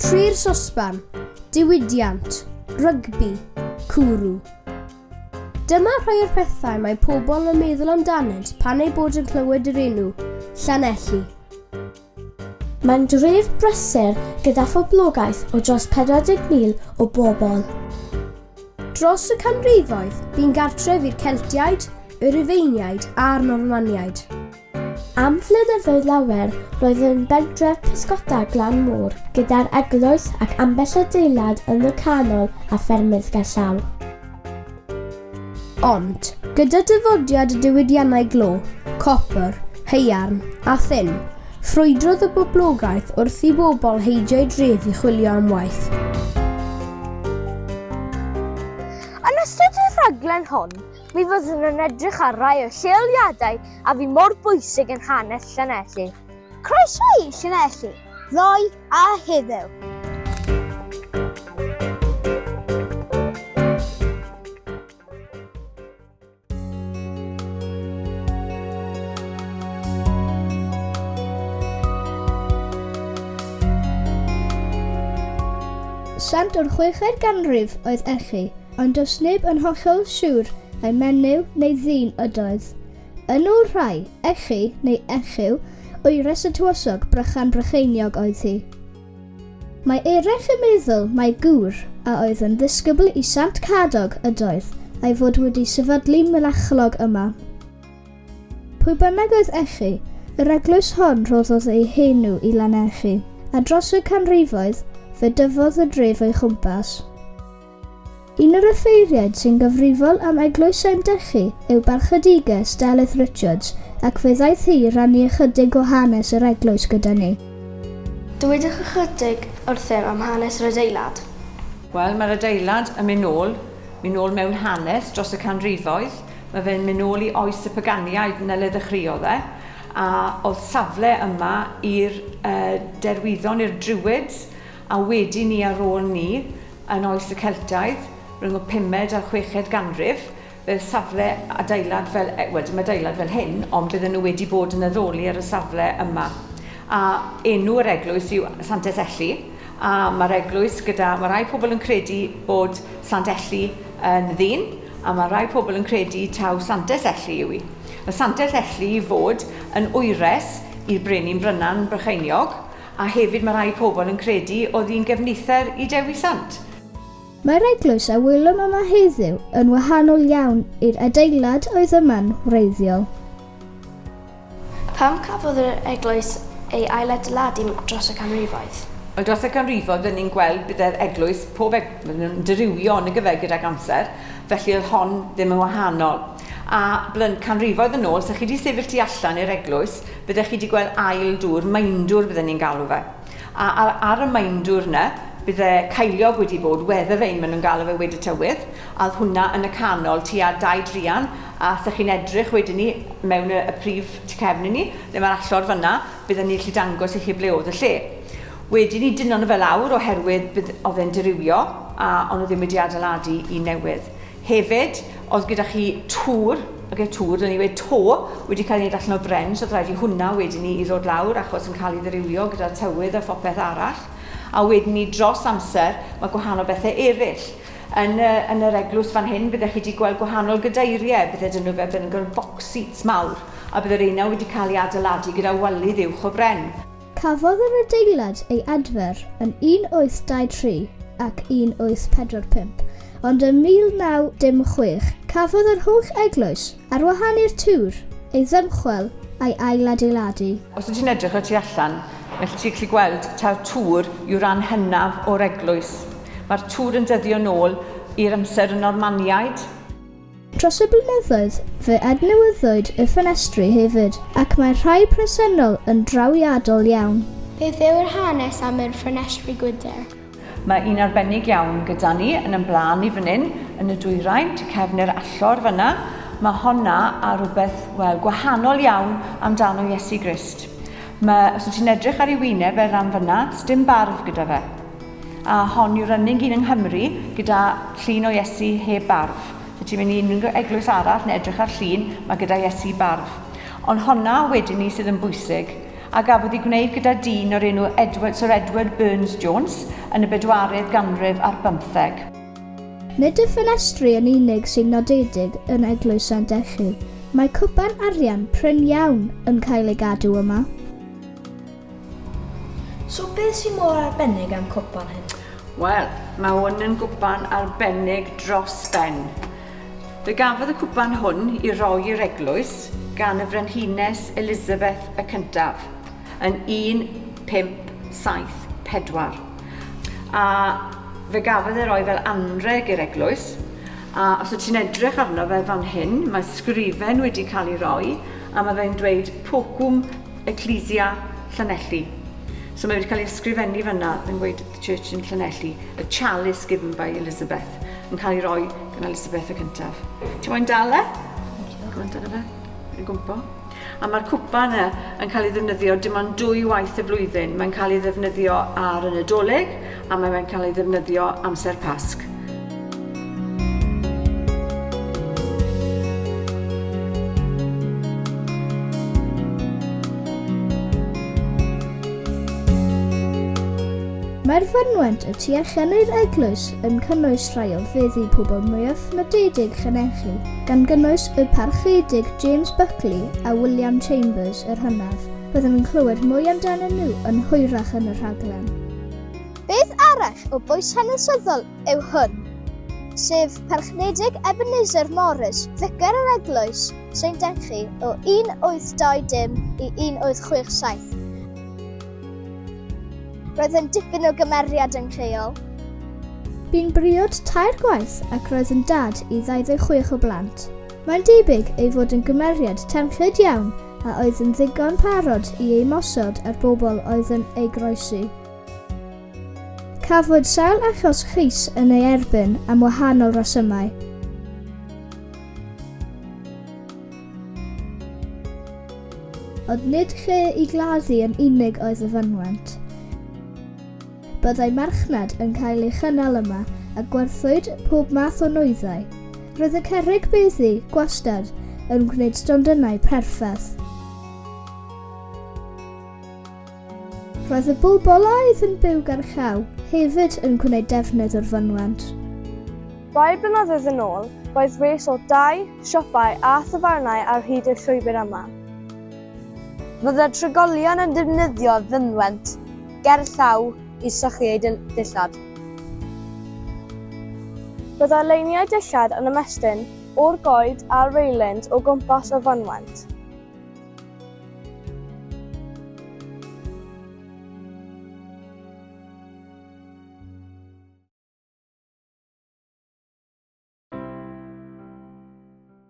Tri'r sosban, diwydiant, rygbi, cwrw. Dyma rhai o'r pethau mae pobl yn meddwl amdanynt pan eu bod yn clywed yr enw Llanelli. Mae'n dref brysur gyda phoblogaeth o dros 40,000 o bobl. Dros y canrifoedd, bu'n gartref i'r Celtiaid, y Rhufeiniaid a'r Normaniaid. Am flynyddoedd lawer, roedd yn bentref pysgota glan môr, gyda'r eglwys ac ambell adeilad yn y canol a ffermydd gerllaw. Ond, gyda dyfodiad y diwydiannau glo, copr, haearn a thun, ffrwydrodd y boblogaeth wrth i bobl heidio i dref i chwilio am waith. Yn ystod y rhaglen hon, mi fyddwn yn edrych ar rai o'r lleoliadau a fu mor bwysig yn hanes Llanelli. Croeso i Llanelli, ddoe a heddiw. Sant o'r chweched ganrif oedd Echi, ond does neb yn hollol siwr ai menyw neu ddyn ydoedd. Yn ôl rhai, Echi, neu Echiw, wyres y tywysog Brychan Brycheiniog oedd hi. Mae eraill yn meddwl mai gŵr a oedd yn ddisgybl i Sant Cadog ydoedd, a'i fod wedi sefydlu mynachlog yma. Pwy bynnag oedd Echi, yr eglwys hon rhoddodd ei henw i Lanelli, a dros y canrifoedd fe dyfodd y dref o'i chwmpas. Un o'r offeiriaid sy'n gyfrifol am Eglwys Saint Dechi yw Barchediges Delyth Richards ac fe ddaeth hi i rannu ychydig o hanes yr eglwys gyda ni. Dywedwch ychydig wrthym am hanes yr adeilad. Wel, mae'r adeilad yn mynd nôl, mynd nôl mewn hanes dros y canrifoedd. Mae fe'n mynd nôl i oes y Paganiaid, 'na le ddechreuodd e. A oedd safle yma i'r uh, derwyddon, i'r Druids, a wedi ni ar ôl ni, Yn oes y Celtaidd, rhwng y pumed a'r chweched ganrif, fe oedd safle adeilad fel, wel dim adeilad fel hyn, ond bydden nhw wedi bod yn addoli ar y safle yma. A enw yr eglwys yw Santes Elli, a mae'r eglwys gyda, mae rai pobl yn credu bod Sant Elli yn ddyn, a mae rai pobl yn credu taw Santes Elli yw hi. Mae Santes Elli i fod yn wyres i'r brenin Brynan Brycheiniog, A hefyd mae rhai pobl yn credu oedd hi'n gefnither i Dewi Sant. Mae'r eglwys a welwn yma heddiw yn wahanol iawn i'r adeilad oedd yma'n wreiddiol. Pam cafodd yr eglwys ei ailadeiladu dros y canrifoedd? Wel, dros y canrifoedd rydyn ni'n gweld bydde'r eglwys, pob eg- bydden nhw'n dirywio nag yfe gydag amser, felly oedd hon ddim yn wahanol. A blyn- canrifoedd yn ôl, 'sa chi 'di sefyll tu allan i'r eglwys, byddech chi 'di gweld ail dŵr, maendwr bydden ni'n galw fe. A ar, ar y maendwr 'na, bydde ceiliog wedi bod, weather vane maen nhw'n galw fe wedi tywydd, a oedd hwnna yn y canol tua dau druan, a 'sa chi'n edrych wedyn ni mewn y, y prif tu cefn i ni, le mae'r allor fan'na, bydden ni'n gallu dangos i chi ble oedd y lle. Wedyn ni dynon nhw fe lawr oherwydd bydd, oedd e'n dirywio, a ond nhw ddim wedi adeiladu un newydd. Hefyd, oedd gyda chi tŵr, ok, tŵr, dylen ni weud to, wedi cael ei wneud allan o bren, so oedd rhaid i hwnna wedyn ni i ddod lawr achos yn cael ei ddirywio gyda'r tywydd a phopeth arall. A wedyn ni dros amser, mae gwahanol bethau eraill. Yn, y, yn yr eglwys fan hyn, byddech chi wedi gweld gwahanol gadeiriau, bydde dyn nhw fe, bydden nhw'n gweld box seats mawr, a bydde'r reina wedi cael ei adeiladu gyda walydd uwch o bren. Cafodd yr adeilad ei adfer yn 1823 ac 1845, ond ym 1906 cafodd yr holl eglwys, ar wahân i'r tŵr, ei ddymchwel a'i ailadeiladu. Os wyt ti'n edrych o'r tu allan, felly ti'n gallu gweld taw tŵr yw ran hynaf o'r eglwys. Mae'r tŵr yn dyddio nôl i'r amser y Normaniaid. Dros y blynyddoedd, fe adnewyddwyd y ffenestri hefyd, ac mae'r rhai presennol yn drawiadol iawn. Beth yw'r hanes am yr ffenestri gwydr? Mae un arbennig iawn gyda ni yn yn blaen ni fan hyn, yn y dwyrain, tu cefn i'r allor fanna. Mae honna a rhywbeth, wel, gwahanol iawn amdano Iesu Grist. Mae, os wyt ti'n edrych ar ei wyneb e ran fanna, sdim barf gyda fe. A hon yw'r unig un yng Nghymru gyda llun o Iesu heb barf. So ti'n mynd i unrhyw eglwys arall neu edrych ar llun, mae gyda Iesu barf. Ond honna wedyn ni sydd yn bwysig. a gafodd ei gwneud gyda dyn o'r enw Edward, Sir Edward Burns Jones yn y bedwaredd ganrif ar bymtheg. Nid y ffenestri yn unig sy'n nodedig yn Eglwys Sant Elliw, mae cwpan arian prin iawn yn cael ei gadw yma. So beth sy'n mor arbennig am cwpan hyn? Wel, mae hwn yn gwpan arbennig dros ben. Fe gafodd y cwpan hwn i roi i'r eglwys gan y Frenhines Elizabeth y Cyntaf yn 1574. A fe gafodd ei roi fel anrheg i'r eglwys, a os wyt ti'n edrych arno fe fan hyn, mae sgrifen wedi cael ei roi, a mae fe'n dweud Pocum Ecclesia Llanelli. So mae wedi cael ei ysgrifennu fanna yn gweud The Church in Llanelli, a chalice given by Elizabeth, yn cael ei roi gan Elizabeth y cyntaf. Ti moyn dal e? Go on, dyna fe. Yn gwmpo. A mae'r cwpan yna yn cael ei ddefnyddio dim ond dwy waith y flwyddyn. Mae'n cael ei ddefnyddio ar y Nadolig a mae'n cael ei ddefnyddio amser Pasg. Mae'r fynwent y tu allan i'r eglwys yn cynnwys rhai o feddi pobl mwyaf nodedig Llanelli, gan gynnwys y Parchedig James Buckley a William Chambers yr hynaf. Byddwn yn clywed mwy amdanyn nhw yn hwyrach yn y rhaglen. Beth arall o bwys hanesyddol yw hwn, sef Parchedig Ebenezer Morris, ficer yr eglwys, Saint Enchi, o 1820 i 1867. Roedd yn dipyn o gymeriad yn lleol. Bu'n briod tair gwaith ac roedd yn dad i 26 o blant. Mae'n debyg ei fod yn gymeriad tanllyd iawn a oedd yn ddigon parod i ymosod ar bobl oedd yn ei groesi. Cafwyd sawl achos llys yn ei erbyn am wahanol resymau. Ond nid lle i gladdu yn unig oedd y fynwent. Byddai marchnad yn cael ei chynnal yma a gwerthwyd pob math o nwyddau. Roedd y cerrig beddi gwastad yn gwneud stondinau perffaith. Roedd y bobl a oedd yn byw gerllaw hefyd yn gwneud defnydd o'r fynwent. Rai blynyddoedd yn ôl, roedd rhes o dai, siopau a thafarnau ar hyd y llwybr yma. Byddai'r trigolion yn defnyddio'r fynwent gerllaw i sychu eu dillad. Byddai leiniau dillad yn ymestyn o'r goed a'r railings o gwmpas y fynwent.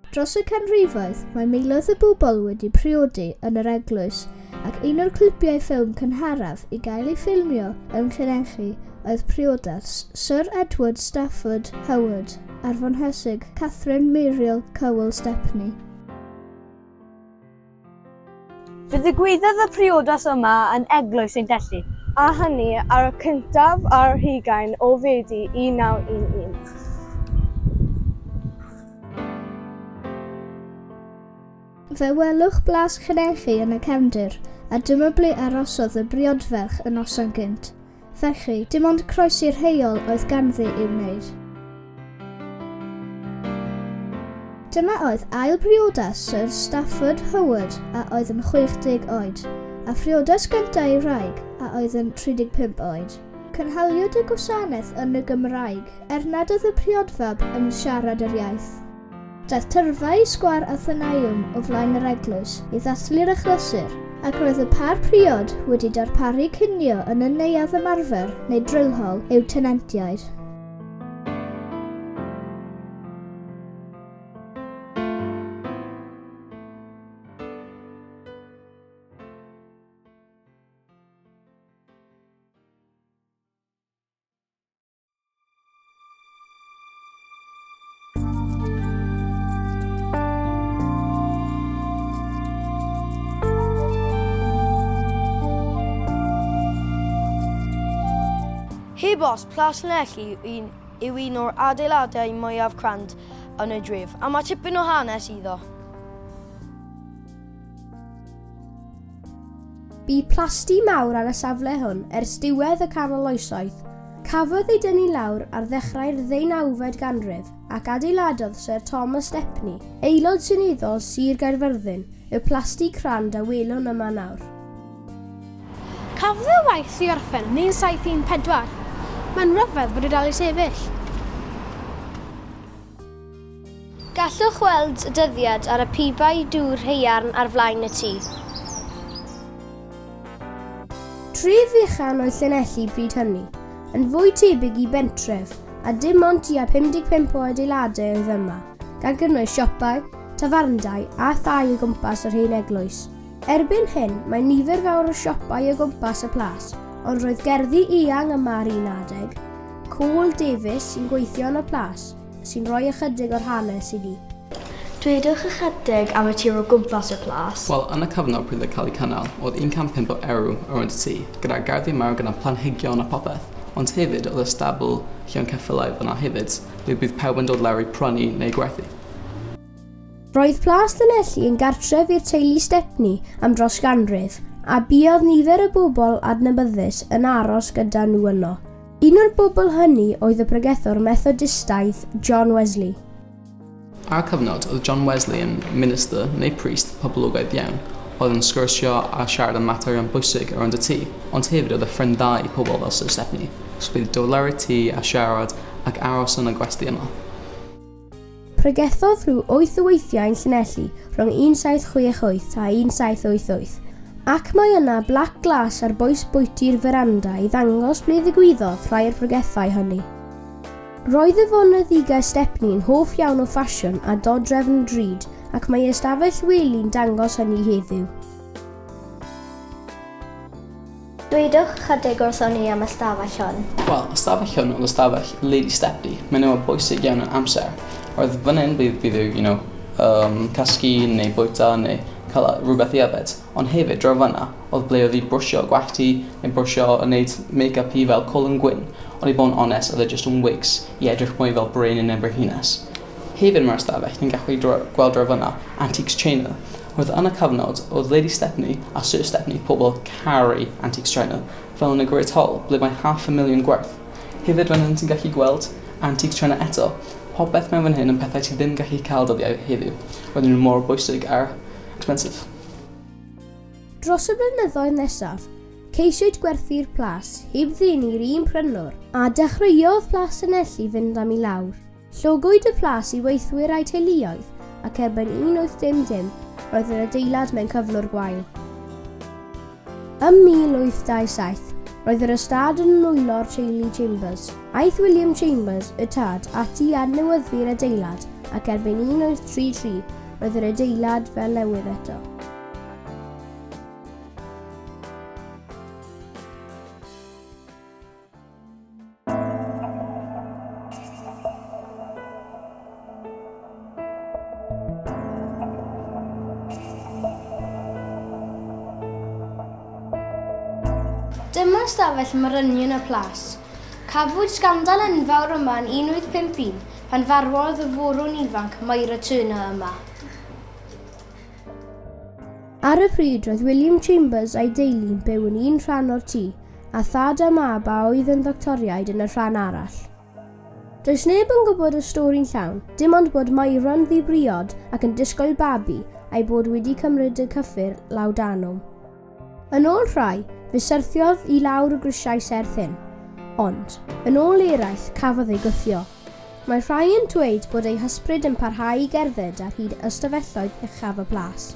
Dros y canrifoedd, mae miloedd o bobl wedi priodi yn yr eglwys, ac un o'r clipiau ffilm cynharaf i gael ei ffilmio yn Llanelli oedd priodas Syr Edward Stafford Howard a'r Fonhesig Catherine Muriel Cowell Stepney. Fe ddigwyddodd y priodas yma yn Eglwys Saint Elli. A hynny ar y cyntaf ar hugain o Fedi 1911. Fe welwch blas Llanelli yn y cefndir, a dyma ble arosodd y briodferch y noson gynt. Felly, dim ond croesi'r heol oedd ganddi i'w wneud. Dyma oedd ail briodas Sir Stafford Howard a oedd yn 60 oed, a phriodas gyntaf ei wraig a oedd yn 35 oed. Cynhaliwyd y gwasanaeth yn y Gymraeg, er nad oedd y priodfab yn siarad yr iaith. Daeth tyrfa i Sgwâr Athenaeum o flaen yr eglwys i ddathlu'r achlysur, ac roedd y pâr priod wedi darparu cinio yn y neuadd ymarfer neu drill hall i'w tenantiaid. Heb os, Plas Llanelli yw un, yw un o'r adeiladau mwyaf crand yn y dref, a mae tipyn o hanes iddo. Bu plasty mawr ar y safle hwn ers diwedd y Canol Oesoedd. Cafodd ei dynnu lawr ar ddechrau'r ddeunawfed ganrif ac adeiladodd Sir Thomas Stepney, aelod seneddol Sir Gaerfyrddin, y plasty crand a welwn yma nawr. Cafodd ei waith ei orffen yn 1714. Mae'n rhyfedd bod e dal i sefyll. Gallwch weld y dyddiad ar y pibau dŵr haearn ar flaen y tŷ. Tref fechan oedd Llanelli bryd hynny, yn fwy tebyg i bentref, a dim ond tua 55 o adeiladau oedd yma, gan gynnwys siopau, tafarndai a thai o gwmpas yr hen eglwys. Erbyn hyn, mae nifer fawr o siopau o gwmpas y plas, ond roedd gerddi eang yma ar un adeg. Cole Davies sy'n gweithio yn y plas, sy'n rhoi ychydig o'r hanes i ni. Dwedwch ychydig am y tir o gwmpas y plas. Wel, yn y cyfnod pryd oedd cael ei cynnal, oedd 105 o erw rownd y tŷ, gyda gerddi mawr gyda planhigion a popeth, ond hefyd oedd y stabl llawn ceffylau fyna hefyd, ble bydd pawb yn dod lawr i prynu neu gwerthu. Roedd Plas Llanelli yn gartref i'r teulu Stepney am dros ganrif, a buodd nifer o bobl adnabyddus yn aros gyda nhw yno. Un o'r bobl hynny oedd y pregethwr Methodistaidd John Wesley. Ar y cyfnod, oedd John Wesley yn minister neu priest poblogaidd iawn, oedd yn sgwrsio a siarad am materion bwysig rownd y tŷ, ond hefyd oedd y ffrind dda i pobl fel Sir Stepney, so bydd dod lawr i'r tŷ a siarad ac aros yn y gwesty yma. Pregethodd rhyw wyth o weithiau yn Llanelli rhwng 1768 a 1788, ac mae yna blac glas ar bwys bwyty'r feranda i ddangos ble ddigwyddodd rhai o'r pregethau hynny. Roedd y foneddigau Stepney'n hoff iawn o ffasiwn a dodrefn drud, ac mae ei ystafell wely'n dangos hynny heddiw. Dwedwch ychydig wrthon ni am y stafell hwn. Wel, y stafell hwn oedd ystafell Lady Stepney. Mae'n enw bwysig iawn yn amser. Roedd fan hyn bydd, bydd you know, cysgu neu bwyta neu cael rhywbeth i yfed. Ond hefyd, draw fan'na, oedd ble oedd hi brwsio gwallt hi, neu brwsio a wneud make-up hi fel Colin Gwyn. Ond i bod yn onest, oedd e jyst yn wigs i edrych mwy fel brenin neu brenhines. Hefyd mae'r ystafell, ni'n gallu gweld draw fan'na, antiques china. Roedd yn y cyfnod, oedd Lady Stepney a Sir Stepney pobl caru antiques china, fel yn y Great Hall, ble mae half a million gwerth. Hefyd fan hyn ti'n gallu gweld antiques china eto. Popeth mewn fan hyn yn pethau ti ddim gallu cael dyddiau heddiw. Roedden nhw mor bwysig a expensive. Dros y blynyddoedd nesaf, ceisiwyd gwerthu'r plas heb ddenu'r un prynwr, a dechreuodd Plas Llanelli fynd am i lawr. Llogwyd y plas i weithwyr a'u teuluoedd, ac erbyn 1800 roedd yr adeilad mewn cyflwr gwael. Ym 1827, roedd yr ystâd yn nwylo'r teulu Chambers. Aeth William Chambers, y tad, ati i adnewyddu'r adeilad ac erbyn 1833 roedd yr adeilad fel newydd eto. Dyma ystafell morynion y plas. Cafwyd sgandal enfawr yma yn 1851 pan farwodd y forwyn ifanc Myra Turner yma. Ar y pryd roedd William Chambers a'i deulu'n byw yn un rhan o'r tŷ, a thad a mab a oedd yn ddoctoriaid yn y rhan arall. Does neb yn gwybod y stori'n llawn, dim ond bod Myra'n ddi-briod ac yn disgwyl babi a'i bod wedi cymryd y cyffur laudanum. Yn ôl rhai, fe syrthiodd i lawr y grisiau serth hyn. Ond, yn ôl eraill, cafodd ei gwthio. Mae rhai yn dweud bod ei hysbryd yn parhau i gerdded ar hyd ystafelloedd uchaf y plas.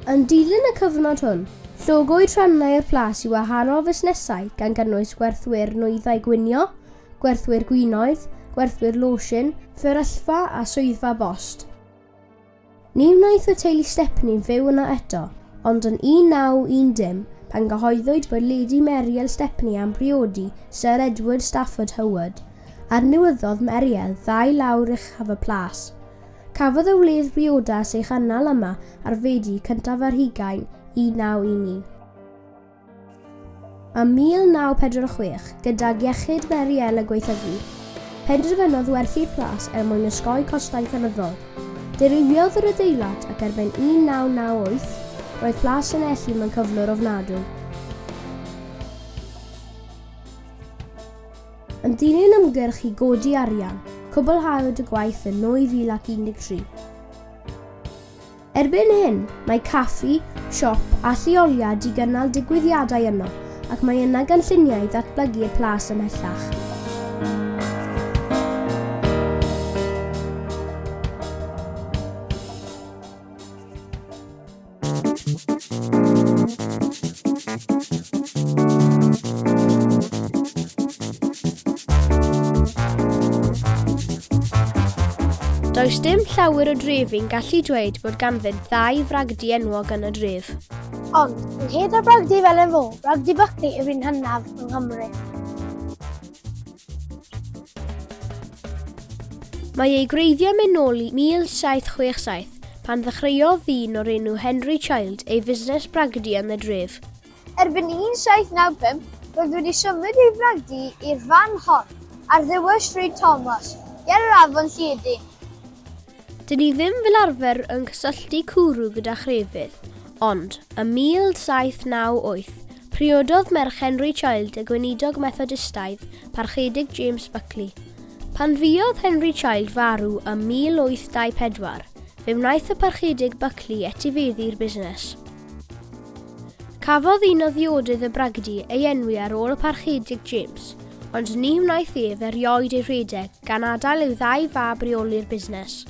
Yn dilyn y cyfnod hwn, llogwyd rhannau o'r plas i wahanol fusnesau gan gynnwys gwerthwyr nwyddau gwinio, gwerthwyr gwinoedd, gwerthwyr losin, fferyllfa a swyddfa bost. Ni wnaeth y teulu Stepney fyw yno eto, ond yn 1910, pan gyhoeddwyd bod Lady Meriel Stepney am briodi Sir Edward Stafford Howard, adnewyddodd Meriel ddau lawr uchaf y plas. Cafodd y wledd briodas ei chynnal yma ar Fedi cyntaf ar hugain 1911. Ym 1946, gydag iechyd Meriel yn gwaethygu, penderfynodd werthu'r plas er mwyn osgoi costau cynyddol. Dirywiodd yr adeilad ac erbyn 1998, roedd Plas Llanelli mewn cyflwr ofnadwy. Yn dilyn ymgyrch i godi arian, cwblhawyd y gwaith yn 2013. Erbyn hyn, mae caffi, siop a lleoliad i gynnal digwyddiadau yno ac mae yna gynlluniau i ddatblygu'r plas ymhellach. Does dim llawer o drefi'n gallu dweud bod ganddynt ddau fragdy enwog yn y dref. Ond, ynghyd â bragdy Felin-fôr, bragdy Buckley yw'r un hynaf yng Nghymru. Mae ei gwreiddiau'n mynd nôl i 1767, pan ddechreuodd ddyn o'r enw Henry Child ei fusnes bragdy yn y dref. Erbyn 1795, roedd wedi symud ei fragdy i'r fan hon, ar ddiwedd Stryd Thomas, ger yr afon Lliedi. Dyn ni ddim fel arfer yn cysylltu cwrw gyda chrefydd, ond, ym 1798, priododd merch Henry Child y gweinidog Methodistaidd, Parchedig James Buckley. Pan fuodd Henry Child farw ym 1824, fe wnaeth y Parchedig Buckley etifeddu'r busnes. Cafodd un o ddiodydd y bragdy ei enwi ar ôl y Parchedig James, ond ni wnaeth ef erioed ei rhedeg, gan adael i'w ddau fab reoli'r busnes.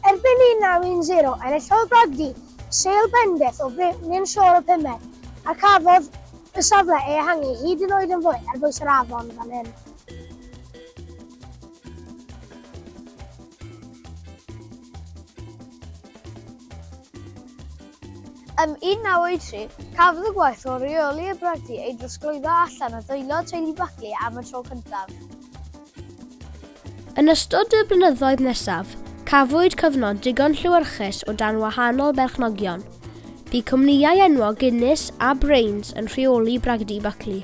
Erbyn 1910, enillodd Bragdy sêl bendith o Brenin Siôr y Pumed, a cafodd y safle ei ehangu hyd yn oed yn fwy ar bwys yr afon fan hyn. Ym 1983, cafodd y gwaith o reoli y bragdy ei drosglwyddo allan o ddwylo teulu Buckley am y tro cyntaf. Yn ystod y blynyddoedd nesaf, cafwyd cyfnod digon llewyrchus o dan wahanol berchnogion. Bu cwmnïau enwog Guinness a Brains yn rheoli bragdy Buckley.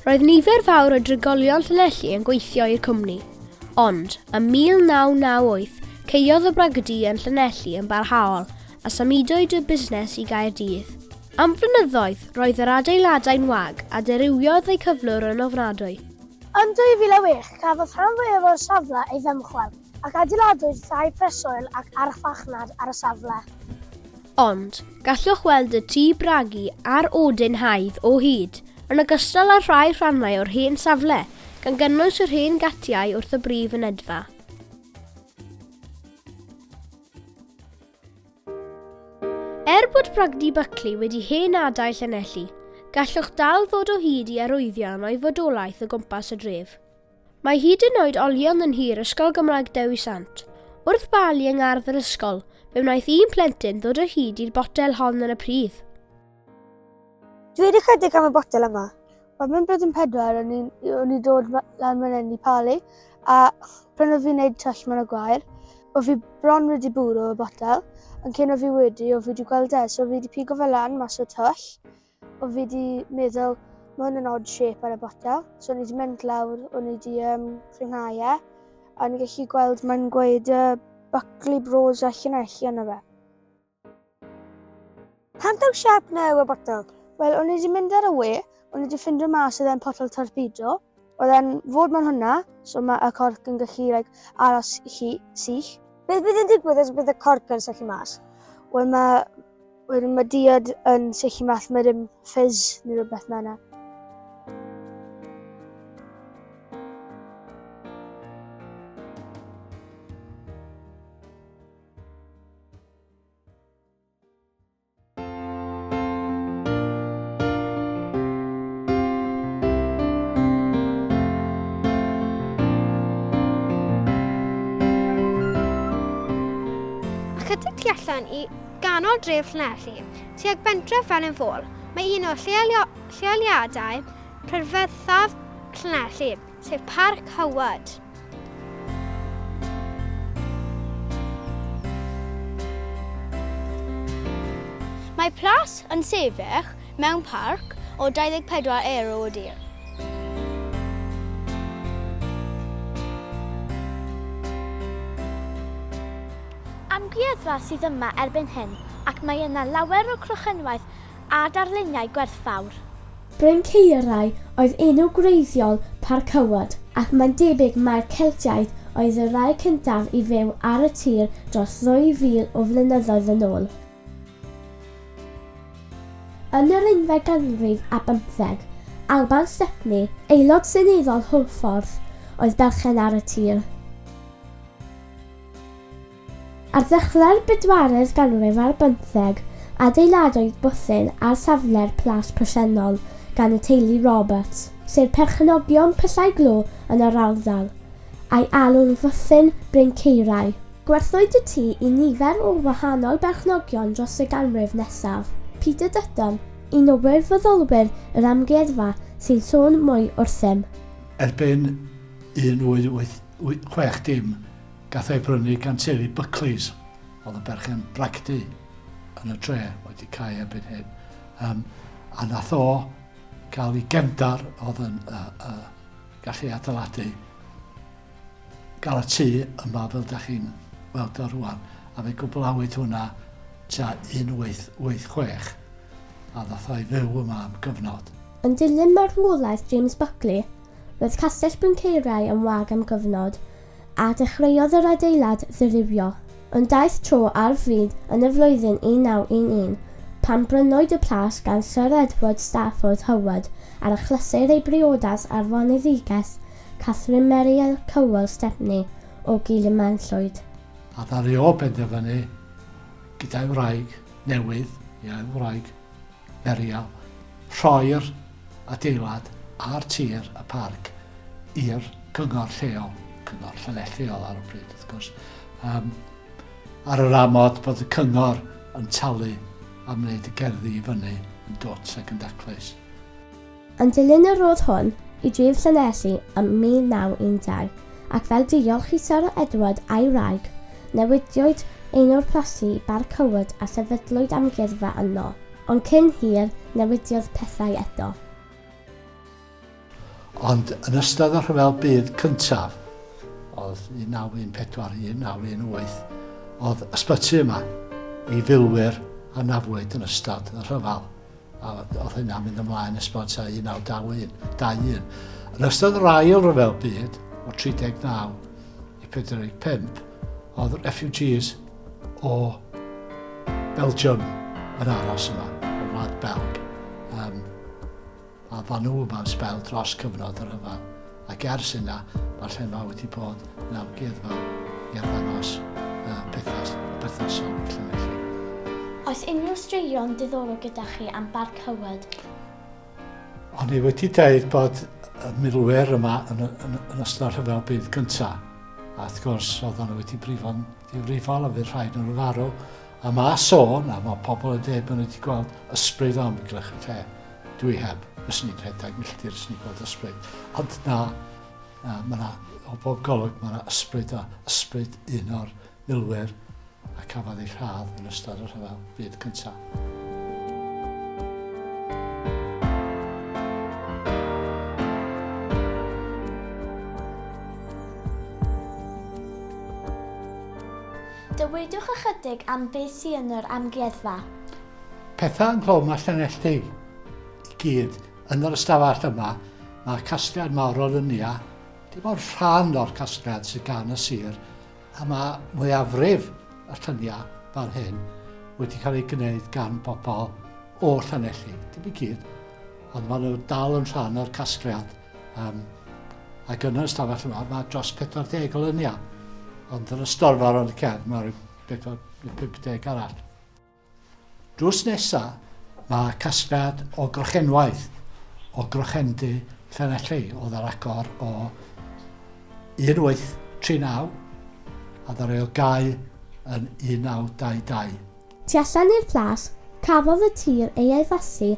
Roedd nifer fawr o drigolion Llanelli yn gweithio i'r cwmni. Ond, ym 1998, caeodd y bragdy yn Llanelli yn barhaol a symudwyd y busnes i Gaerdydd. Am flynyddoedd, roedd yr adeiladau'n wag a dirywiodd eu cyflwr yn ofnadwy. Yn 2006, cafodd rhan fwyaf o'r safle ei ddymchwel ac adeiladwyd thai preswyl ac archfarchnad ar y safle. Ond, gallwch weld y tŷ bragu a'r odyn haidd o hyd, yn ogystal â rhai rhannau o'r hen safle, gan gynnwys yr hen gatiau wrth y brif fynedfa. Er bod Bragdy Buckley wedi hen adael Llanelli, gallwch dal ddod o hyd i arwyddion o'i fodolaeth o gwmpas y dref. Mae hyd yn oed olion yn nhir Ysgol Gymraeg Dewi Sant. Wrth balu yng ngardd yr ysgol, fe wnaeth un plentyn ddod o hyd i'r botel hon yn y pridd. Dweud ychydig am y botel yma. Wel, mewn blwyddyn pedwar, o'n i'n o'n i dod lan fan hyn i palu, a pryn oedd fi'n neud twll mewn y gwair, oedd fi bron wedi bwrw y botel, ond cyn oedd fi wedi, oedd fi wedi gweld e, so fi wedi pigo fe lan mas o'r twll, Oedd fi wedi meddwl, mae hwn yn odd shape ar y botel. So o'n i wedi mynd lawr, o'n i wedi um, rhynghau e. A o'n i'n gallu gweld mae'n gweud uh, Buckley Bros a Llanelli yna fe. Pam daw siap na yw y botel? Wel, o'n i wedi mynd ar y we, o'n i wedi ffindio mas oedd e'n potel torpedo. Oedd e'n fod mewn hwnna, so mae y corc yn gallu like, aros hi, sych. Beth bydd yn digwydd os bydd y corc yn sychu mas? Wel, mae Wedyn mae diod yn syllu math, mae ddim fizz neu rhywbeth mae yna. Ychydig tu allan i ganol dref Llanelli, tuag bentref Felin-fôl, mae un o lleoliadau prydferthaf Llanelli, sef Parc Howard. Mae plas yn sefyll mewn parc o 24 erw o dir. Am Amgueddfa sydd yma erbyn hyn ac mae yna lawer o crochenwaith a darluniau gwerthfawr. Bryncaerau oedd enw gwreiddiol Parc Howard ac mae'n debyg mai'r Celtiaid oedd y rhai cyntaf i fyw ar y tir dros ddwy fil o flynyddoedd yn ôl. Yn yr unfed ganrif a bymtheg, Alban Stepney, aelod seneddol Hwlffordd, oedd berchen ar y tir. Ar ddechrau'r bedwaredd ganrif ar bymtheg, adeiladwyd bwthyn ar safle'r plas presennol gan y teulu Roberts, sef perchenogion pyllau glo yn yr ardal, a'i alw'n Fwthyn Bryncaerau. Gwerthwyd y tŷ i nifer o wahanol berchnogion dros y ganrif nesaf. Peter Dutton, un o wirfoddolwyr yr amgueddfa sy'n sôn mwy wrthym. Erbyn 1860, gath ei brynu gan teulu Buckleys, oedd yn berchen bragdy yn y dre, wedi cau erbyn hyn. Um, a nath o gael ei gefndar oedd yn uh, uh, gallu adeiladu gael y tŷ yma fel da chi'n weld o rwan, a fe gwblhawyd hwnna tua 1886, a ddath o i fyw yma am gyfnod. Yn dilyn marwolaeth James Buckley, roedd Castell Bryncaerau yn wag am gyfnod, a dechreuodd yr adeilad ddirywio. Ond daeth tro ar fyd yn y flwyddyn 1911, pan brynwyd y plas gan Syr Edward Stafford Howard ar achlysur ei briodas â'r foneddiges Catherine Meriel Cowell Stepney o Gilimanllwyd. A ddaru o benderfynu gyda'i wraig newydd, ei ail wraig, Meriel, rhoi'r adeilad a'r tir, y parc, i'r cyngor lleol, cyngor Llanelli oedd ar y pryd wrth gwrs, um, ar yr amod bod y cyngor yn talu am wneud y gerddi i fyny yn dwt ac yn daclus. Yn dilyn y rhodd hwn i dref Llanelli ym 1912, ac fel diolch i Syr Edward a'i wraig, newidiwyd enw'r plasty i Barc Howard a sefydlwyd amgueddfa yno. Ond cyn hir, newidiodd pethau eto. Ond yn ystod y Rhyfel Byd Cyntaf, oedd 1914 i 1918, oedd ysbyty yma i filwyr a nafwyd yn ystod y rhyfel. A oedd hynna'n mynd ymlaen ers bod tua 1921. 21. Yn ystod yr ail ryfel byd, o 39 i 45, oedd refugees o Belgium yn aros yma, o wlad Belg. Um, A dda nhw yma am sbel dros cyfnod y rhyfel, ac ers hynna mae'r lle yma wedi bod yn amgueddfa i arddangos uh, pethau berthnasol i Llanelli. Oes unrhyw straeon diddorol gyda chi am Barc Howard? O'n i wedi deud bod y milwyr yma yn, yn, yn ystod y rhyfel byd cyntaf, a wrth gwrs oedden nhw wedi brifo'n ddifrifol a fydd rhaid nhw'n farw. A mae sôn, a mae pobl yn dweud bod nhw wedi gweld ysbryd o amgylch y lle. Dwi heb. Fyswn i'n rhedeg milltir, fyswn i'n gweld ysbryd. Ond na, na mae na, o bob golwg, mae yna ysbryd o ysbryd un o'r milwyr a cafodd ei rhadd yn ystod y rhyfel byd cyntaf. Dywedwch ychydig am beth sydd yn yr amgueddfa. Pethau ynghlwm â Llanelli i gyd. Yn yr ystafell yma, mae casgliad mawr o luniau, dim ond rhan o'r casgliad sydd gan y sir, a mae mwyafrif y lluniau fel hyn wedi cael eu gwneud gan bobl o Llanelli. Dim i gyd, ond maen nhw dal yn rhan o'r casgliad. Um, ac yn yr ystafell yma, mae dros 40 o luniau. Ond yn y storfa rownd y cefn, mae rhyw 50 arall. Drws nesa, mae casgliad o grochenwaith o grochendy Llanelli oedd ar agor o 1839 a ddaru o gau yn 1922. Tu allan i'r plas, cafodd y tir ei addasu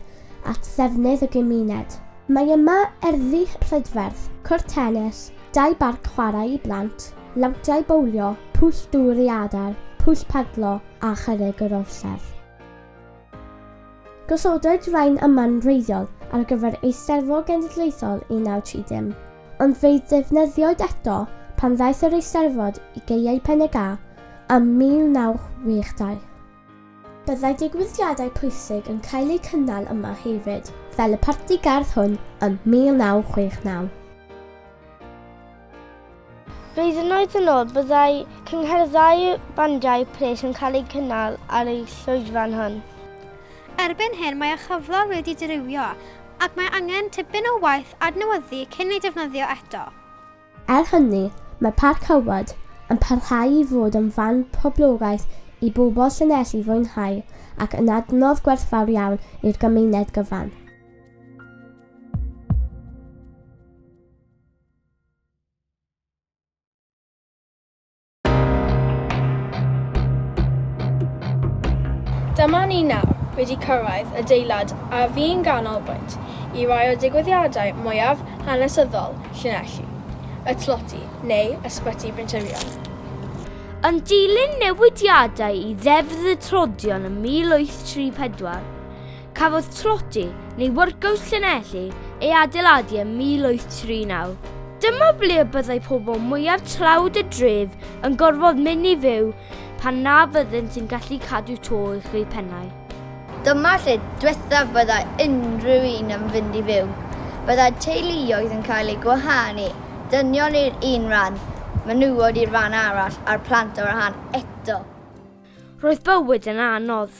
at ddefnydd y gymuned. Mae yma erddi prydferth, cwrt tenis, dau barc chwarae i blant, lawntiau bowlio, pwll dŵr i adar, pwll padlo, a cherrig yr orsedd. Gosodwyd rhain yma'n wreiddiol ar gyfer Eisteddfod Genedlaethol 1930, ond fe'i defnyddiwyd eto pan ddaeth yr Eisteddfod i Gaeau Pen-y-Ga ym 1962. Byddai digwyddiadau pwysig yn cael eu cynnal yma hefyd, fel y parti gardd hwn ym 1969. Blynyddoedd yn ôl, byddai cyngherddau bandiau pres yn cael eu cynnal ar y llwyfan hwn. Erbyn hyn mae ei chyflwr wedi dirywio ac mae angen tipyn o waith adnewyddu cyn ei defnyddio eto. Er hynny, mae Parc Howard yn parhau i fod yn fan poblogaidd i bobl Llanelli fwynhau ac yn adnodd gwerthfawr iawn i'r gymuned gyfan. Dyma ni nawr wedi cyrraedd adeilad a fu'n ganolbwynt i rai o digwyddiadau mwyaf hanesyddol Llanelli, y Tloty neu Ysbyty Bryntirion. Yn dilyn newidiadau i Ddeddf y Tlodion ym 1834, Cafodd Tloty, neu Wyrgws Llanelli, ei adeiladu ym 1839. Dyma ble y byddai pobl mwyaf tlawd y dref yn gorfod mynd i fyw pan na fyddent yn gallu cadw to uwch eu pennau. Dyma lle diwethaf byddai unrhyw un yn fynd i fyw. Byddai teuluoedd yn cael eu gwahanu, dynion i'r un rhan, menywod i'r rhan arall a'r plant ar wahân eto. Roedd bywyd yn anodd.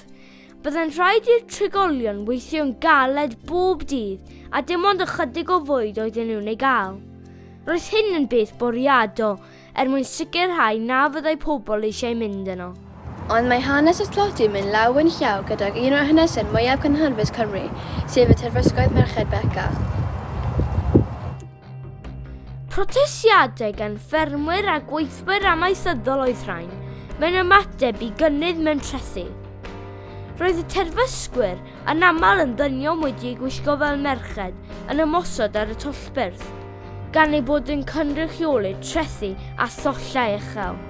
Byddai'n rhaid i'r trigolion weithio'n galed bob dydd a dim ond ychydig o fwyd oedden nhw'n ei gael. Roedd hyn yn beth bwriadol er mwyn sicrhau na fyddai pobl eisiau mynd yno. Ond mae hanes y tlodi yn mynd law yn llaw gydag un o'r hanesau mwyaf cynhyrfus Cymru, sef y terfysgoedd Merched Beca. Protestiadau gan ffermwyr a gweithwyr amaethyddol oedd rhain, mewn ymateb i gynnydd mewn trethi. Roedd y terfysgwyr, yn aml yn ddynion wedi eu gwisgo fel merched, yn ymosod ar y tollbyrth, gan eu bod yn cynrychioli trethi a thollau uchel.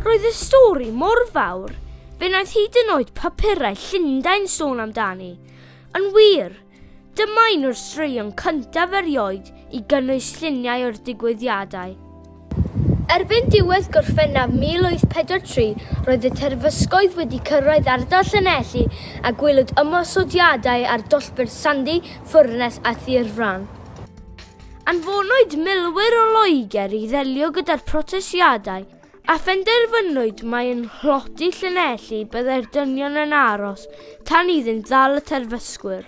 Roedd y stori mor fawr, fe wnaeth hyd yn oed papurau Llundain sôn amdani. Yn wir, dyma un o'r straeon cyntaf erioed i gynnwys lluniau o'r digwyddiadau. Erbyn diwedd Gorffennaf 1843, roedd y terfysgoedd wedi cyrraedd ardal Llanelli a gwelwyd ymosodiadau ar dollbyrth Sandy, Ffwrnes a Thir Fran. Anfonwyd milwyr o Loegr i ddelio gyda'r protestiadau a phenderfynwyd mai yn Nhlodi Llanelli byddai'r dynion yn aros tan iddynt ddal y terfysgwyr.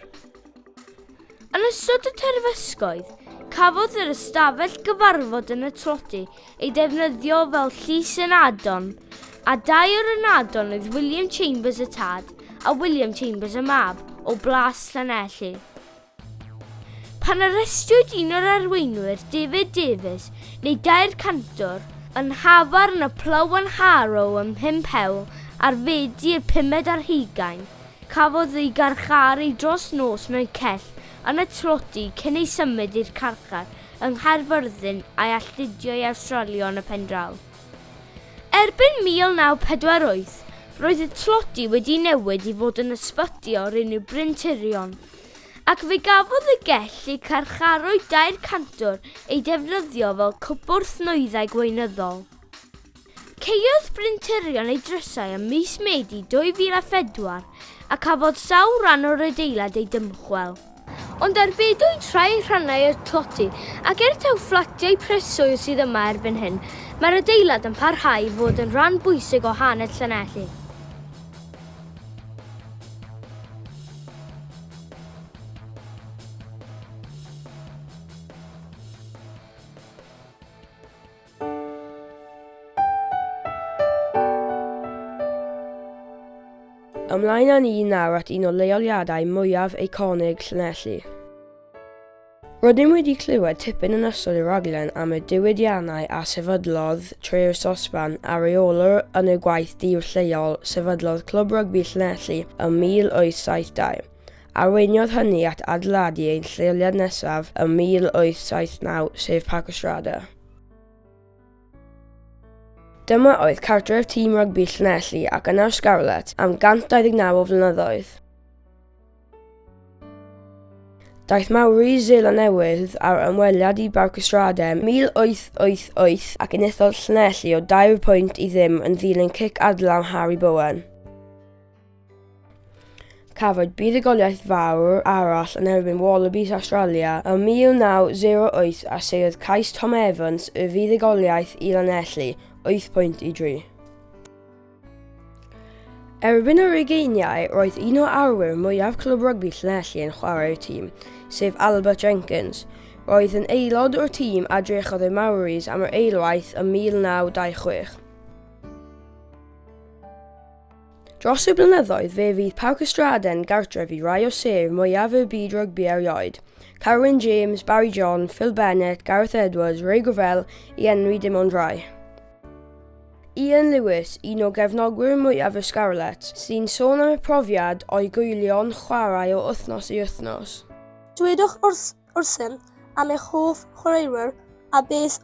Yn ystod y terfysgoedd, cafodd yr ystafell gyfarfod yn y tloty ei defnyddio fel llys ynadon, a dau o'r ynadon oedd William Chambers y tad a William Chambers y mab o Blas Llanelli. Pan arestiwyd un o'r arweinwyr, David Davies, neu Dair Cantwr, yn nhafarn y Plough and Harrow ym Mhumpewl ar Fedi'r pumed ar hugain, Cafodd ei garcharu dros nos mewn cell yn y tloty cyn ei symud i'r carchar yng Nghaerfyrddin a'i alltudio i Awstralia yn y pendraw. Erbyn 1948, roedd y tloty wedi newid i fod yn ysbyty o'r enw Bryn Tirion, ac fe gafodd y gell lle carcharwyd dair cantwr ei defnyddio fel cwpwrdd nwyddau gweinyddol. Caeodd Bryntirion ei drysau ym mis Medi 2004 a cafodd sawl rhan o'r adeilad ei dymchwel. Ond arbedwyd rhai rhannau o'r tloty ac er taw fflatiau preswyl sydd yma erbyn hyn, mae'r adeilad yn parhau i fod yn rhan bwysig o hanes Llanelli. Ymlaen â ni nawr at un o leoliadau mwyaf eiconig Llanelli. Rydym wedi clywed tipyn yn ystod y rhaglen am y diwydiannau a sefydlodd Tre'r Sosban a rheolwr yn y gwaith dur lleol sefydlodd Clwb Rygbi Llanelli ym 1872. Arweiniodd hynny at adeiladu ein lleoliad nesaf ym 1879, sef Parc y Strada. Dyma oedd cartref tîm rygbi Llanelli ac yna'r Scarlets am 129 o flynyddoedd. Daeth Maori Seland Newydd ar ymweliad i Barc y Strade 1888 ac enillodd Llanelli o dair pwynt i ddim yn ddilyn cic adlam Harry Bowen. Cafwyd buddugoliaeth fawr arall yn erbyn Wallabies Awstralia ym 1908 a seiodd cais Tom Evans y fuddugoliaeth i Lanelli, 8 pwynt i dri. Erbyn yr ugeiniau, roedd un o arwyr mwyaf Clwb Rygbi Llanelli yn chwarae i'r tîm, sef Albert Jenkins. Roedd yn aelod o'r tîm a drechodd y Maoris am yr eilwaith ym 1926. Dros y blynyddoedd fe fydd Parc y Strade'n gartref i rai o sêr mwyaf y byd rygbi erioed, Carwyn James, Barry John, Phil Bennett, Gareth Edwards, Ray Gravell, i enwi dim ond rhai. Ian Lewis, un o gefnogwyr mwyaf y Scarlets, sy'n sôn am y profiad o'i gwylio'n chwarae o wythnos i wythnos. Dwedwch wrth wrthym am eich hoff chwaraewyr a beth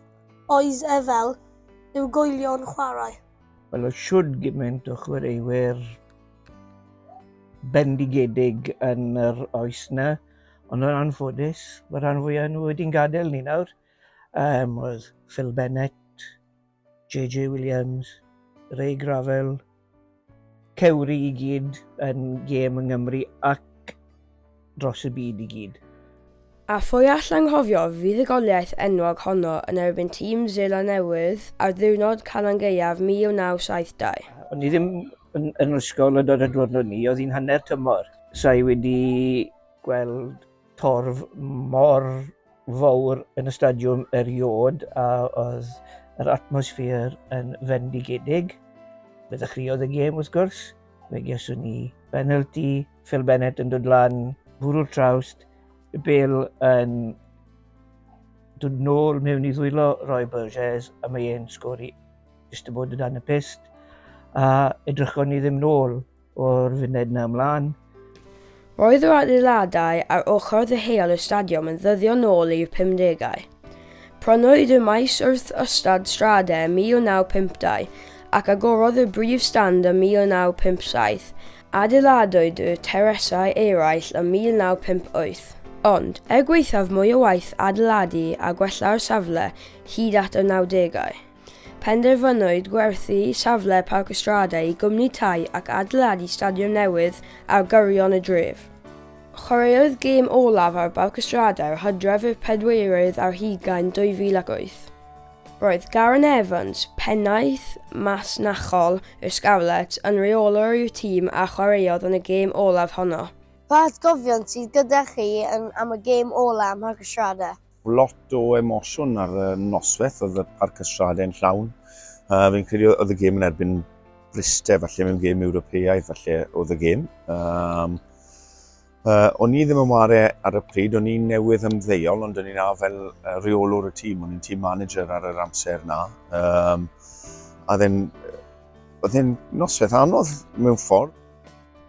oedd e fel i'w gwylio'n chwarae. Wel, oedd siwd gymaint o chwaraewyr bendigedig yn yr oes na, ond yn anffodus, mae rhan fwyaf nhw wedi'n gadael ni nawr. Um, oedd Phil Bennett, JJ Williams, Ray Gravel, cewri i gyd yn gêm yng Nghymru ac dros y byd i gyd. A phwy all anghofio fuddugoliaeth enwog honno yn erbyn tîm Seland Newydd ar ddiwrnod Calan Gaeaf 1972? O'n i ddim yn, yn ysgol yn dod y diwrnod ni, oedd hi'n hanner tymor. Sa i wedi gweld torf mor fawr yn y stadiwm eriod a oedd yr atmosffer yn fendigedig. Fe ddechreuodd y gêm wrth gwrs, fe geswn ni penalty, Phil Bennett yn dod lan, bwrw'r trawst, y bel yn dod nôl mewn i ddwylo Roy Burgess a mae e'n sgori jyst y bod o dan y pist a edrychon ni ddim nôl o'r funed na ymlaen. Roedd yr adeiladau ar ochr ddeheuol y stadiwm yn ddyddio nôl i'r 50au. Prynwyd y maes wrth ystad Strade ym 1952 ac agorodd y brif stand ym 1957 Adeiladwyd y terasau eraill ym 1958. Ond, er gwaethaf mwy o waith adeiladu a gwella'r safle hyd at y nawdegau, penderfynwyd gwerthu safle Parc y Strade i gwmni tai ac adeiladu stadiwm newydd ar gyrion y dref. Chwaraeodd gêm olaf ar Barc y Strade ar Hydref y pedwerydd ar hugain 2008. Roedd Garron Evans, pennaeth masnachol y Scarlets, yn rheolwr i'r tîm a chwaraeodd yn y gêm olaf honno. Pa atgofion sydd gyda chi yn am y gêm ola ym Mharc y Strade? Lot o emosiwn ar y noswaith, oedd y Parc y Strade yn llawn. Uh, fi'n credu oedd y gêm yn erbyn Bryste, falle mewn gêm Ewropeaidd, falle oedd y gêm. Um, Uh, o'n i ddim yn ware ar y pryd, o'n i'n newydd ymddeol, ond o'n i'n fel uh, rheolwr y tîm, o'n i'n team manager ar yr amser na. Um, a dden, oedd e'n noswaith anodd mewn ffordd.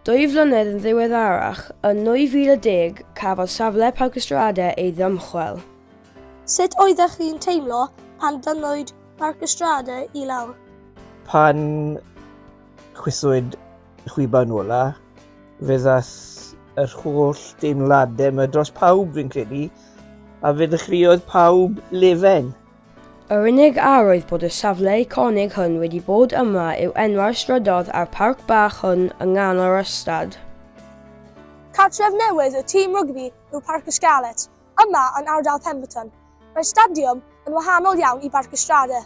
Dwy flynedd yn ddiweddarach, yn 2010, cafodd safle Parc y Strade ei ddymchwel. Sut oeddech chi'n teimlo pan dynnwyd Parc y Strade i lawr? Pan chwythwyd chwiban ola, fe ddath yr holl deimladau yma dros pawb fi'n credu, a fe ddechreuodd pawb lefen. Yr unig arwydd bod y safle eiconig hwn wedi bod yma yw enwau'r strydoedd a'r parc bach hwn yng nghanol yr ystad. Cartref newydd y tîm rygbi yw Parc y Scarlets, yma yn ardal Pemberton. Mae'r stadiwm yn wahanol iawn i Barc y Strade.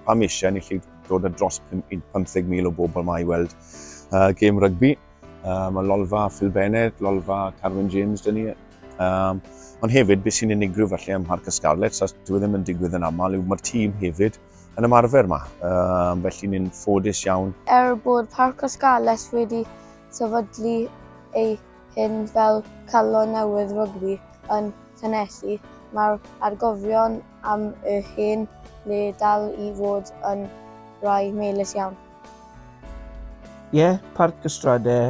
Pam eisiau ni allu dod â dros 15,000 o bobl yma i weld uh, gêm rygbi. Uh, mae lolfa Phil Bennett, lolfa Carwyn James dyn ni. Um, ond hefyd, beth sy'n unigryw falle ym Mharc y Scarlets, a dwi e ddim yn digwydd yn aml, yw mae'r tîm hefyd yn ymarfer yma. Um, felly ni'n ffodus iawn. Er bod Parc y Scarlets wedi sefydlu ei hyn fel calon newydd rygbi yn Llanelli, mae'r atgofion am y hen le dal i fod yn rai melys iawn. Ie, Parc y Strade,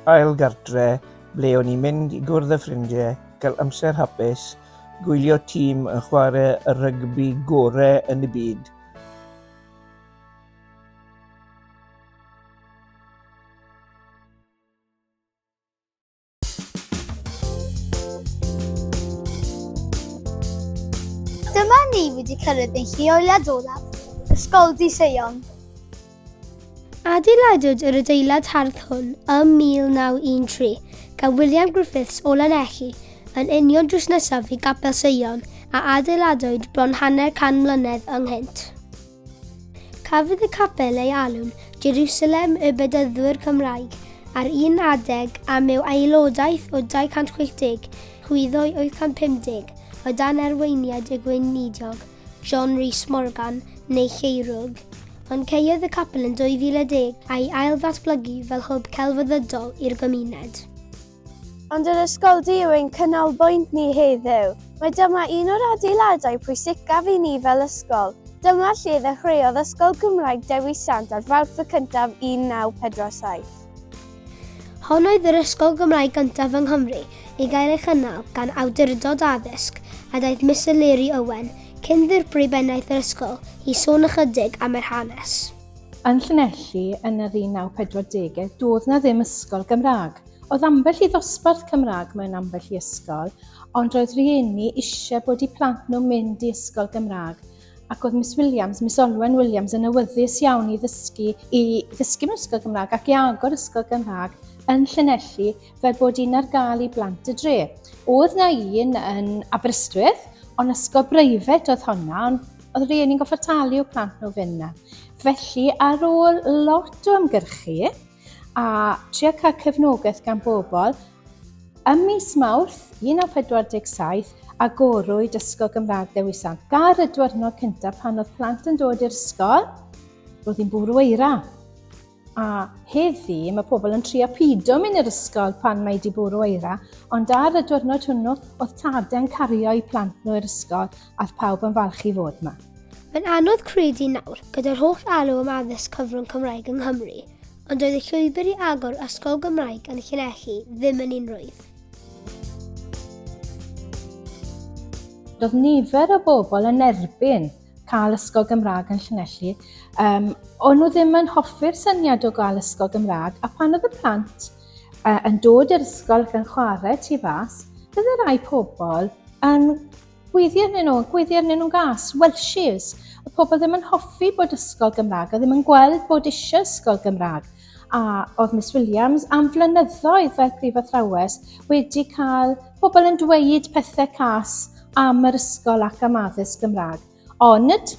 ail gartre, ble o'n i'n mynd i gwrdd â ffrindiau, cael amser hapus, gwylio tîm yn chwarae y rygbi gore yn y byd. Dyma ni wedi cyrraedd ein lleoliad olaf, Ysgoldy Seion. Adeiladwyd yr adeilad hardd hwn ym 1913 gan William Griffiths o Lanelli, yn union drws nesaf i Gapel Seion a adeiladwyd bron hanner can mlynedd ynghynt. Cafodd y capel ei alw'n Jerusalem y Bedyddwyr Cymraeg ar un adeg am yw aelodaeth o 260 chwyddo i 850 o dan arweiniad y gweinidog John Rhys Morgan neu Lleirwg, ond caeodd y capel yn 2010 a'i ail-ddatblygu fel hwb celfyddydol i'r gymuned. Ond yr ysgoldy yw ein canolbwynt ni heddiw. Mae dyma un o'r adeiladau pwysicaf i ni fel ysgol. Dyma lle ddechreuodd Ysgol Gymraeg Dewi Sant ar Fawrth y cyntaf 1947. Hon oedd yr ysgol Gymraeg gyntaf yng Nghymru i gael ei chynnal gan Awdurdod Addysg a daeth Mister Leri Owen, cyn-ddirprwy bennaeth yr ysgol, i sôn ychydig am yr hanes. Yn Llanelli yn yr 1940au doedd 'na ddim ysgol Gymraeg. Oedd ambell i ddosbarth Cymraeg mewn ambell i ysgol, ond roedd rhieni eisiau bod eu plant nhw'n mynd i ysgol Gymraeg ac oedd Miss Williams, Miss Olwen Williams yn awyddus iawn i ddysgu, i ddysgu mewn ysgol Gymraeg ac i agor ysgol Gymraeg yn Llanelli fel bod un ar gael i blant y dre. Oedd na un yn Aberystwyth, ond ysgol breifat oedd honna, ond oedd rhieni'n goffa talu i'w plant nhw fynd na. Felly, ar ôl lot o ymgyrchu, a trio cael cefnogaeth gan bobl, ym mis Mawrth 1947 agorwyd Ysgol Gymraeg Dewi Sant. Gar y diwrnod cyntaf pan oedd plant yn dod i'r ysgol, roedd hi'n bwrw eira. A heddi mae pobl yn trio pido mynd i'r ysgol pan mae di bwrw eira, ond ar y diwrnod hwnnw oedd tadau'n cario eu plant nhw i'r ysgol a oedd pawb yn falch i fod yma. Mae'n anodd credu nawr, gyda'r holl alw am addysg cyfrwng Cymraeg yng Nghymru, ond doedd y llwybr i agor ysgol Gymraeg yn Llanelli ddim yn un rhwydd. Doedd nifer o bobl yn erbyn cael ysgol Gymraeg yn Llanelli. Um, o'n nhw ddim yn hoffi'r syniad o gael ysgol Gymraeg, a pan oedd y plant uh, yn dod i'r ysgol ac yn chwarae tu fas, bydde rai pobl yn Gweiddi arnyn nhw, gweiddi arnyn nhw'n gas, Welshies. Oedd pobl ddim yn hoffi bod ysgol Gymraeg, a ddim yn gweld bod eisiau ysgol Gymraeg. A oedd Miss Williams am flynyddoedd fel prif athrawes wedi cael pobl yn dweud pethau cas am yr ysgol ac am addysg Gymraeg. Ond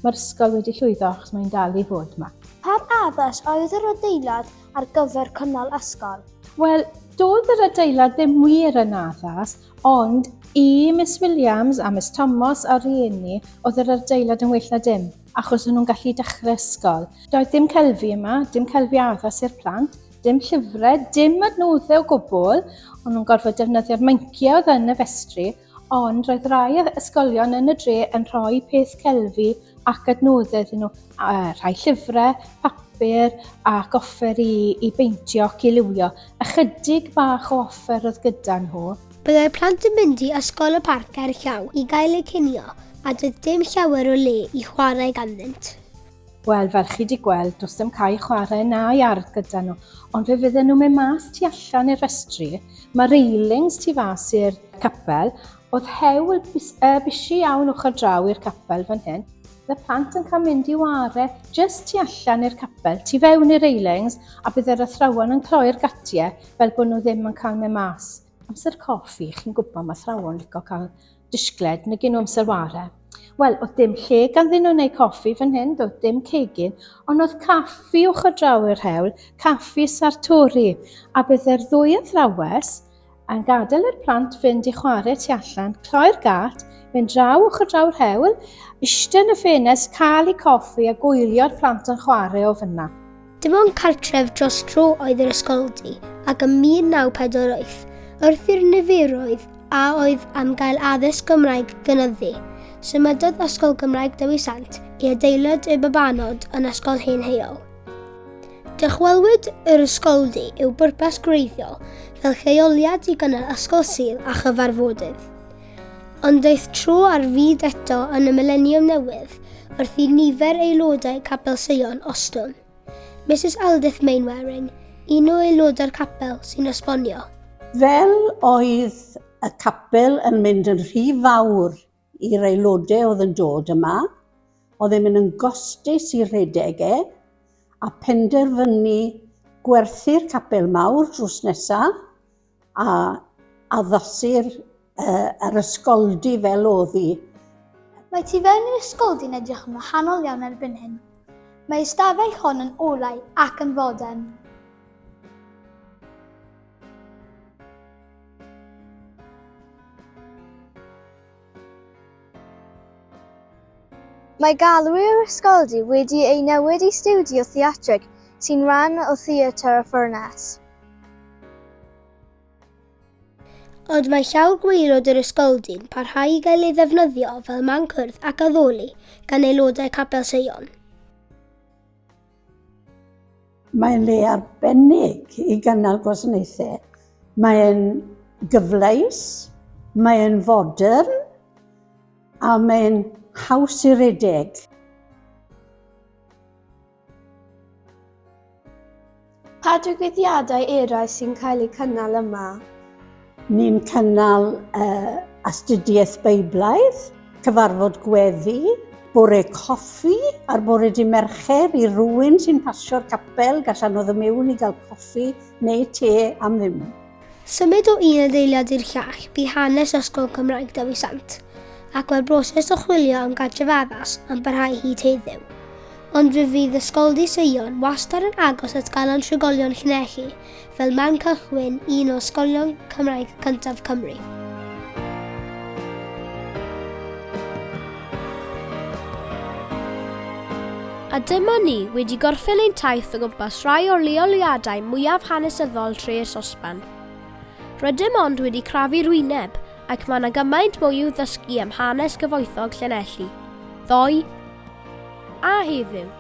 mae'r ysgol wedi llwyddo achos mae'n dal i fod yma. Par addas oedd yr adeilad ar gyfer cynnal ysgol? Wel, doedd yr adeilad ddim wir yn addas, Ond i Miss Williams a Miss Thomas a rhieni, oedd yr adeilad yn well na dim, achos o'n nhw'n gallu dechrau ysgol. Doedd dim celfi yma, dim celfi addas i'r plant, dim llyfrau, dim adnoddau o gwbl, o'n nhw'n gorfod defnyddio'r meinciau oedd yn y festri, ond roedd rai ysgolion yn y dre yn rhoi peth celfi ac adnoddau iddyn nhw, rhai llyfrau, papur ac offer i, i beintio ac i liwio. Ychydig bach o offer oedd gyda nhw. Byddai'r plant yn mynd i Ysgol y Parc gerllaw i gael eu cinio a doedd dim llawer o le i chwarae ganddynt. Wel, fel chi 'di gweld, does dim cae chwarae na iard gyda nhw, ond fe fydden nhw'n mynd mas tu allan i'r festri. Mae railings tu fas i'r capel. Oedd hewl bus, uh, busy iawn ochr draw i'r capel fan hyn. Bydd y plant yn cael mynd i ware jyst tu allan i'r capel, tu fewn i'r railings, a bydd yr athrawon yn cloi'r gatiau fel bod nhw ddim yn cael mynd mas. Amser coffi, chi'n gwybod, mae athrawon licio cael disgled, nag nhw amser ware. Wel, oedd dim lle ganddyn nhw wneud coffi fan hyn, doedd dim cegin, ond oedd caffi ochr draw i'r hewl, caffi Sartori, a bydde'r ddwy athrawes yn gadael i'r plant fynd i chwarae tu allan, cloi'r gât, mynd draw ochr draw'r hewl, eistedd yn y ffenest, cael eu coffi a gwylio'r plant yn chwarae o fyna. Dim ond cartref dros dro oedd yr ysgoldy, ac ym 1948, wrth i'r niferoedd a oedd am gael addysg Gymraeg gynyddu, symudodd Ysgol Gymraeg Dewi Sant i adeilad y babanod yn Ysgol Hen Heol. Dychwelwyd yr ysgoldy i'w bwrpas gwreiddiol fel lleoliad i gynnal Ysgol Sul a chyfarfodydd. Ond daeth tro ar fyd eto yn y mileniwm newydd wrth i nifer aelodau Capel Seion ostwng. Misus Aldith Mainwaring, un o aelodau'r capel, sy'n esbonio. Fel oedd y capel yn mynd yn rhy fawr i'r aelodau oedd yn dod yma, oedd e'n mynd yn gostus i rhedeg e, a penderfynu gwerthu'r capel mawr drws nesa a addasu'r uh, yr ysgoldy fel oedd hi. Mae tu fewn i'r ysgoldy'n edrych yn wahanol iawn erbyn hyn. Mae ystafell hon yn olau ac yn fodern. Mae galw i'r ysgoldy wedi ei newid i stiwdio theatrig sy'n rhan o Theatr y Ffwrnes. Ond mae llawr gwaelod yr ysgoldy'n parhau i gael ei ddefnyddio fel man cwrdd ac addoli gan aelodau Capel Seion. Mae'n le arbennig i gynnal gwasanaethau. Mae'n gyfleus, mae'n fodern a mae'n haws i redeg. Pa digwyddiadau eraill sy'n cael eu cynnal yma? Ni'n cynnal uh, astudiaeth Beiblaidd, cyfarfod gweddi, bore coffi ar bore di Mercher i rywun sy'n pasio'r capel, gallan nhw ddod mewn i gael coffi neu te am ddim. Symud o un adeilad i'r llall bu hanes Ysgol Cymraeg Dewi Sant, ac mae'r broses o chwilio am gartref addas yn parhau hyd heddiw. Ond fe fydd Ysgoldy Seion wastad yn agos at galon trigolion Llanelli fel man cychwyn un o ysgolion Cymraeg cyntaf Cymru. A dyma ni wedi gorffen ein taith o gwmpas rhai o'r leoliadau mwyaf hanesyddol tre'r sosban. Rydym ond wedi crafu'r wyneb, ac mae yna gymaint mwy i'w ddysgu am hanes gyfoethog Llanelli, ddoe a heddiw.